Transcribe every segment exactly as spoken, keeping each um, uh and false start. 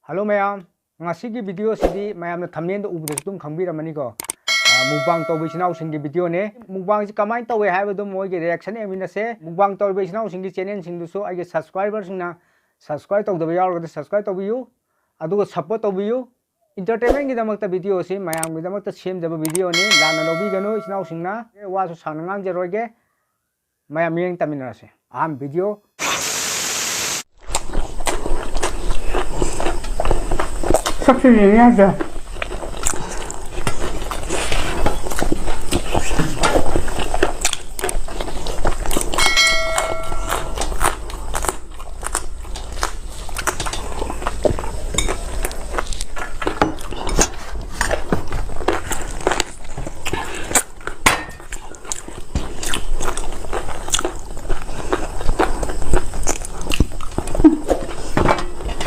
Hello ꯃꯌꯥꯝ, ꯉꯁꯤꯒꯤ video ꯁꯤꯗꯤ ꯃꯌꯥꯝꯅ thumbnail ꯗ ꯎꯕꯗꯁꯨ ꯑꯗꯨꯝ ꯈꯪꯕꯤꯔꯝꯃꯅꯤꯀꯣ꯫ ꯑ, mukbang ꯇꯧꯕ ꯏꯆꯤꯟ ꯏꯅꯥꯎꯁꯤꯡꯒꯤ video ꯅꯦ꯫ Mukbang ꯁꯤ ꯀꯃꯥꯏꯅ ꯇꯧꯋꯦ ꯍꯥꯏꯕꯗꯣ ꯃꯣꯏꯒꯤ reaction ꯌꯦꯡꯃꯤꯟꯅꯁꯦ꯫ Mukbang ꯇꯧꯔꯤꯕ ꯏꯆꯤꯟ ꯏꯅꯥꯎꯁꯤꯡꯒꯤ channel ꯁꯤꯡꯗꯨꯁꯨ ꯑꯩꯒꯤ subscriber ꯁꯤꯡꯅ subscribe ꯇꯧꯗꯕ ꯌꯥꯎꯔꯒꯗꯤ subscribe ꯇꯧꯕꯤꯌꯨ, ꯑꯗꯨꯒ support ꯇꯧꯕꯤꯌꯨ꯫ Entertainment ꯒꯤꯗꯃꯛꯇ video ꯁꯤ ꯃꯌꯥꯝꯒꯤꯗꯃꯛꯇ ꯁꯦꯝꯖꯕ video ꯅꯤ, ꯂꯥꯟꯅ ꯂꯧꯕꯤꯒꯅꯨ ꯏꯆꯤꯟ ꯏꯅꯥꯎꯁꯤꯡꯅ꯫ ꯋꯥꯁꯨ ꯁꯥꯡꯅ ꯉꯥꯡꯖꯔꯣꯏꯒꯦ꯫ ꯃꯌꯥꯝ ꯃꯤꯠꯌꯦꯡ ꯇꯝꯃꯤꯟꯅꯔꯁꯦ꯫ ꯑꯍꯥꯟꯕ video꯫ ꯁꯛꯁꯨ ꯌꯦꯡ ꯌꯥꯗ꯭ꯔꯦ꯫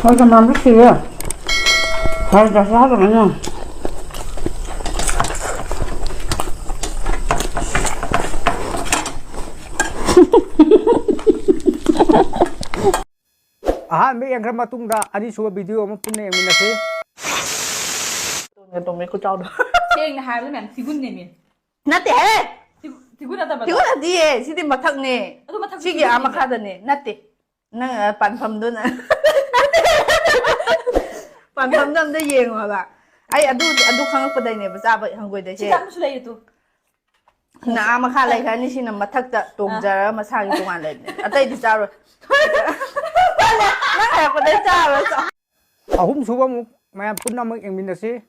ꯍꯣꯏ, ꯀꯅꯥꯝꯇ ꯁꯤꯔꯦ꯫ ꯍꯣꯏ, ꯆꯥꯛ ꯆꯥꯗꯕꯅꯤꯅ꯫ ꯑꯍꯥꯟꯕ ꯌꯦꯡꯈ꯭ꯔ ꯃꯇꯨꯡꯗ ꯑꯅꯤꯁꯨꯕ video ꯑꯃ ꯄꯨꯟꯅ ꯌꯦꯡꯃꯤꯟꯅꯁꯤ꯫ ꯇꯣꯡꯉꯦ, ꯇꯣꯡꯉꯦ, ꯈꯨꯆꯥꯎꯗꯣ꯫ ꯁꯦꯡꯅ ꯍꯥꯏꯔꯕꯗ ꯃꯌꯥꯝ ꯊꯤꯒꯨꯟꯅꯦꯃꯤ꯫ ꯅꯠꯇꯦꯍꯦ! ꯊꯤꯒꯨ-, ꯊꯤꯒꯨꯟ ꯅꯠꯇꯕꯗꯣ? ꯊꯤꯒꯨꯟ ꯅꯠꯇꯤꯌꯦ, ꯁꯤꯗꯤ ꯃꯊꯛꯅꯦ꯫ ꯑꯗꯨ ꯃꯊꯛꯇ ꯁꯤꯒꯤ ꯑꯥ ꯊꯤꯒꯨꯟꯅꯦꯃꯤ꯫ ꯃꯈꯥꯗꯅꯦ꯫ ꯅꯠꯇꯦ꯫ ꯅꯪ, ꯑ, ꯄꯥꯟꯐꯝꯗꯨꯅ꯫ ꯄꯥꯟꯐꯝꯗꯣ ꯑꯝꯇ ꯌꯦꯡꯉꯣ ꯍꯥꯏꯕ꯫ ꯑꯩ ꯑꯗꯨ, ꯑꯗꯨ ꯈꯪꯉꯛꯄꯗꯩꯅꯦꯕ ꯆꯥꯕ ꯍꯪꯒꯣꯏꯗꯣꯏꯁꯦ꯫ ꯁꯤꯗ ꯑꯃꯁꯨ ꯂꯩꯔꯦ ꯇꯨ꯫ ꯁꯤꯅ ꯑꯥ ꯃꯈꯥ ꯂꯩꯈ꯭ꯔꯅꯤ, ꯁꯤꯅ ꯃꯊꯛꯇ ꯇꯣꯡꯖꯔꯒ ꯃꯁꯥꯒꯤ ꯇꯣꯉꯥꯟ ꯂꯩꯕꯅꯦ꯫ ꯑꯇꯩꯗꯤ ꯆꯥꯔꯣꯏ꯫ ꯅꯪ ꯍꯥꯏꯔꯛꯄꯗꯩ ꯆꯥꯔꯣꯏ꯫ ꯑꯍꯨꯝꯁꯨꯕ ꯑꯃꯨꯛ ꯃꯌꯥꯝ ꯄꯨꯟꯅ ꯑꯃꯨꯛ ꯌꯦꯡꯃꯤꯟꯅꯁꯤ꯫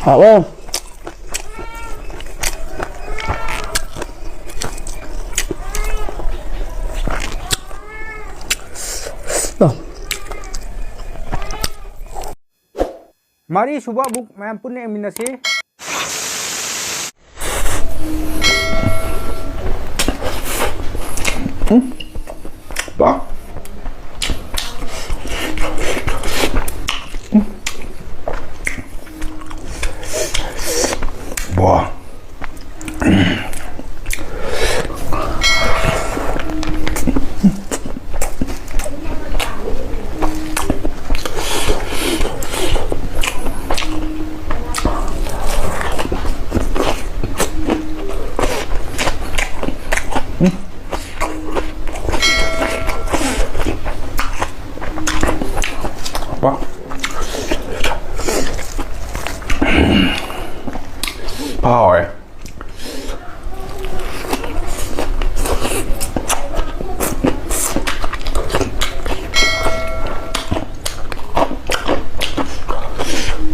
ꯍꯥꯎꯋꯦ꯫ ꯃꯔꯤꯁꯨꯕ ꯑꯃꯨꯛ ꯃꯌꯥꯝ ꯄꯨꯟꯅ ꯌꯦꯡꯃꯤꯟꯅꯁꯤ꯫ ꯎꯝ꯫ ꯕꯥ꯫ ꯋꯥ꯫ ꯍꯥꯎꯋꯦ꯫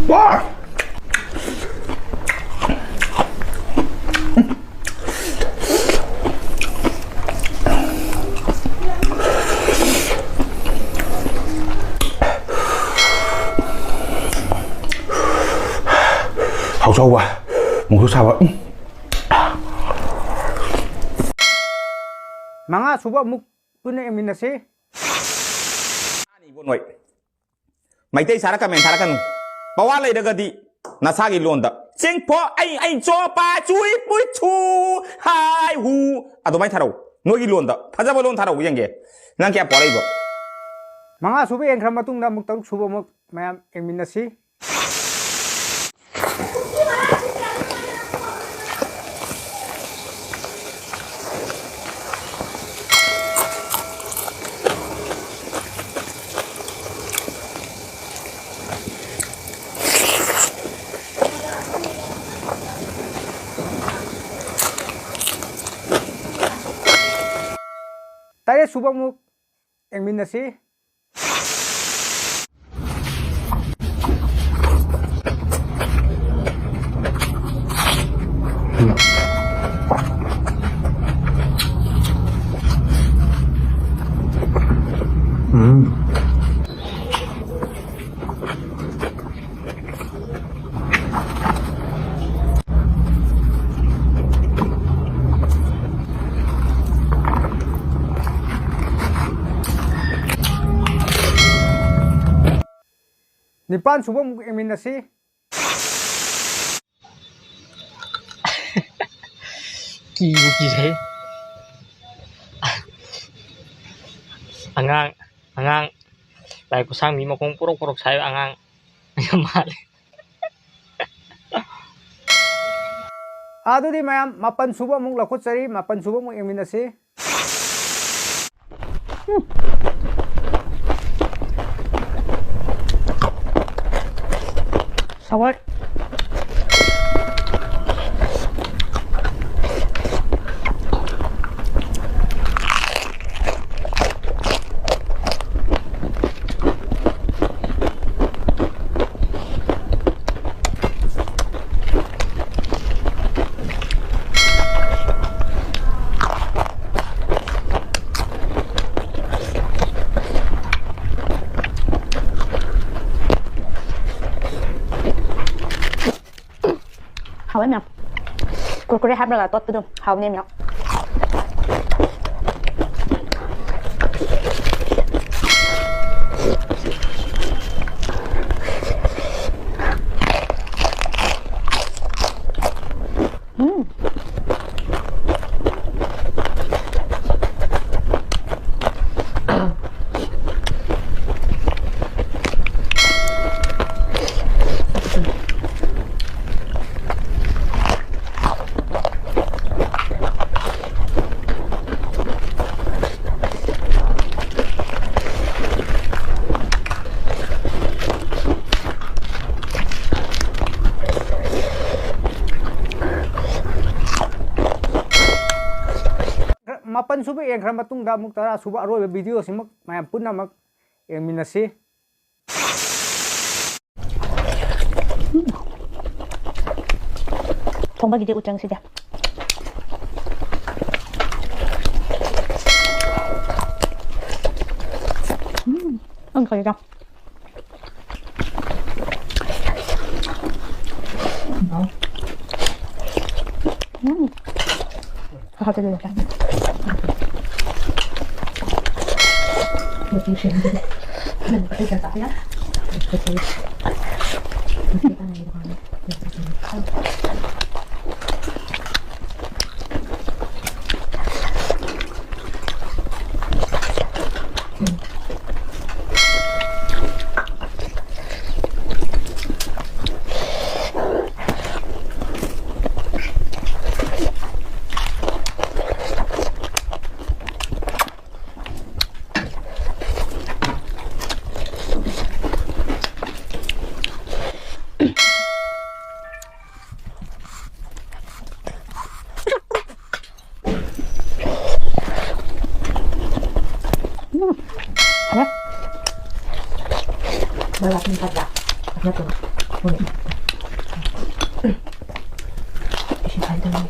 ꯋꯥ! ꯍꯥꯎꯖꯥꯎꯕ, ꯃꯣꯔꯣꯛ ꯁꯥꯕ꯫ ꯎꯝ꯫ ꯃꯉꯥ ꯁꯨꯕ ꯑꯃꯨꯛ ꯄꯨꯟꯅ ꯌꯦꯡꯃꯤꯟꯅꯁꯤ꯫ ꯏꯕꯣ ꯅꯣꯏ꯫ ꯃꯩꯇꯩ ꯁꯥꯔ comment ꯊꯥꯔꯛꯀꯅꯨ꯫ ꯄꯋꯥ ꯂꯩꯔꯒꯗꯤ ꯅꯁꯥꯒꯤ ꯂꯣꯟꯗ ꯆꯤꯡꯐꯣ ꯑꯩ ꯑꯩ ꯆꯣꯄ ꯆꯨꯏ ꯄꯨꯏ ꯆꯨ ꯍꯥꯏ ꯍꯨ ꯑꯗꯨꯃꯥꯏꯅ ꯊꯥꯔꯛꯎ꯫ ꯅꯣꯏꯒꯤ ꯂꯣꯟꯗ ꯐꯖꯕ ꯂꯣꯟ ꯊꯥꯔꯛꯎ ꯌꯦꯡꯒꯦ꯫ ꯅꯪ ꯀꯌꯥ ꯄꯣꯔꯛꯏꯕ? ꯃꯉꯥ ꯁꯨꯕ ꯌꯦꯡꯈ꯭ꯔ ꯃꯇꯨꯡꯗ ꯑꯃꯨꯛ ꯇꯔꯨꯛ ꯁꯨꯕ ꯑꯃꯨꯛ ꯃꯌꯥꯝ ꯌꯦꯡꯃꯤꯟꯅꯁꯤ꯫ ꯇꯔꯦꯠ ꯁꯨꯕ ꯑꯃꯨꯛ ꯌꯦꯡꯃꯤꯟꯅꯁꯤ꯫ ꯎꯝ꯫ ꯅꯤꯄꯥꯟ ꯁꯨꯕ ꯑꯃꯨꯛ ꯌꯦꯡꯃꯤꯟꯅꯁꯤ꯫ ꯀꯤꯕꯨ ꯀꯤꯖꯩ꯫ ꯑꯉꯥꯡ, ꯑꯉꯥꯡ ꯂꯥꯏ ꯈꯨꯠꯁꯥꯡꯕꯤ ꯃꯈꯣꯡ ꯄꯣꯔꯣꯛ ꯄꯣꯔꯣꯛ ꯁꯥꯏꯕ ꯑꯉꯥꯡ ꯌꯥꯝ ꯃꯥꯜꯂꯦ꯫ ꯑꯗꯨꯗꯤ ꯃꯌꯥꯝ, ꯃꯥꯄꯟ ꯁꯨꯕ ꯑꯃꯨꯛ ꯂꯧꯈꯠꯆꯔꯤ, ꯃꯥꯄꯟ ꯁꯨꯕ ꯑꯃꯨꯛ ꯌꯦꯡꯃꯤꯟꯅꯁꯤ꯫ ꯁꯒꯣꯜ꯫ ꯍꯥꯎꯋꯦ ꯃꯌꯥꯝ꯫ ꯀꯨꯔꯀꯨꯔꯦ ꯍꯥꯞꯂꯒ ꯇꯣꯠꯄꯗꯣ ꯍꯥꯎꯕꯅꯦ ꯃꯌꯥꯝ꯫ ꯎꯝ꯫ ꯃꯥꯄꯟ ꯁꯨꯕ ꯌꯦꯡꯈ꯭ꯔ ꯃꯇꯨꯡꯗ ꯑꯃꯨꯛ ꯇꯔꯥ ꯁꯨꯕ ꯑꯔꯣꯏꯕ video ꯁꯤꯃꯛ ꯃꯌꯥꯝ ꯄꯨꯟꯅꯃꯛ ꯌꯦꯡꯃꯤꯟꯅꯁꯤ꯫ ꯊꯣꯡꯕꯒꯤꯗꯤ ꯎꯆꯪꯁꯤꯗꯤ꯫ ꯎꯝ, ꯌꯥꯝ ꯐꯩꯗ꯫ ꯎꯝ꯫ ꯃꯔꯥ ꯊꯨꯝ ꯐꯠꯇ꯭ꯔꯥ? ꯅꯠꯇ꯭ꯔꯣ? ꯍꯣꯏ꯫ ꯏꯁꯤꯡ ꯐꯥꯏꯗꯧꯅꯤ꯫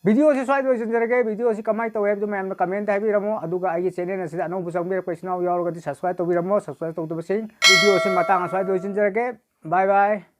ꯚꯤꯗꯤꯑꯣꯁꯤ ꯁ꯭ꯋꯥꯏꯗ ꯂꯣꯏꯁꯤꯟꯖꯔꯒꯦ꯫ ꯚꯤꯗꯤꯑꯣꯁꯤ ꯀꯃꯥꯏꯅ ꯇꯧꯋꯦ ꯍꯥꯏꯕꯗꯨ ꯃꯌꯥꯝꯅ comment ꯍꯥꯏꯕꯤꯔꯝꯃꯣ꯫ ꯑꯗꯨꯒ ꯑꯩꯒꯤ channel ꯑꯁꯤꯗ ꯑꯅꯧꯕ ꯆꯪꯕꯤꯔꯛꯄ ꯏꯆꯤꯟ ꯏꯅꯥꯎ ꯌꯥꯎꯔꯒꯗꯤ subscribe ꯇꯧꯕꯤꯔꯝꯃꯣ꯫ Subscribe ꯇꯧꯗꯕꯁꯤꯡ, ꯚꯤꯗꯤꯑꯣꯁꯤ ꯃꯇꯥꯡ ꯑꯁ꯭ꯋꯥꯏꯗ ꯂꯣꯏꯁꯤꯟꯖꯔꯒꯦ꯫ Bye bye꯫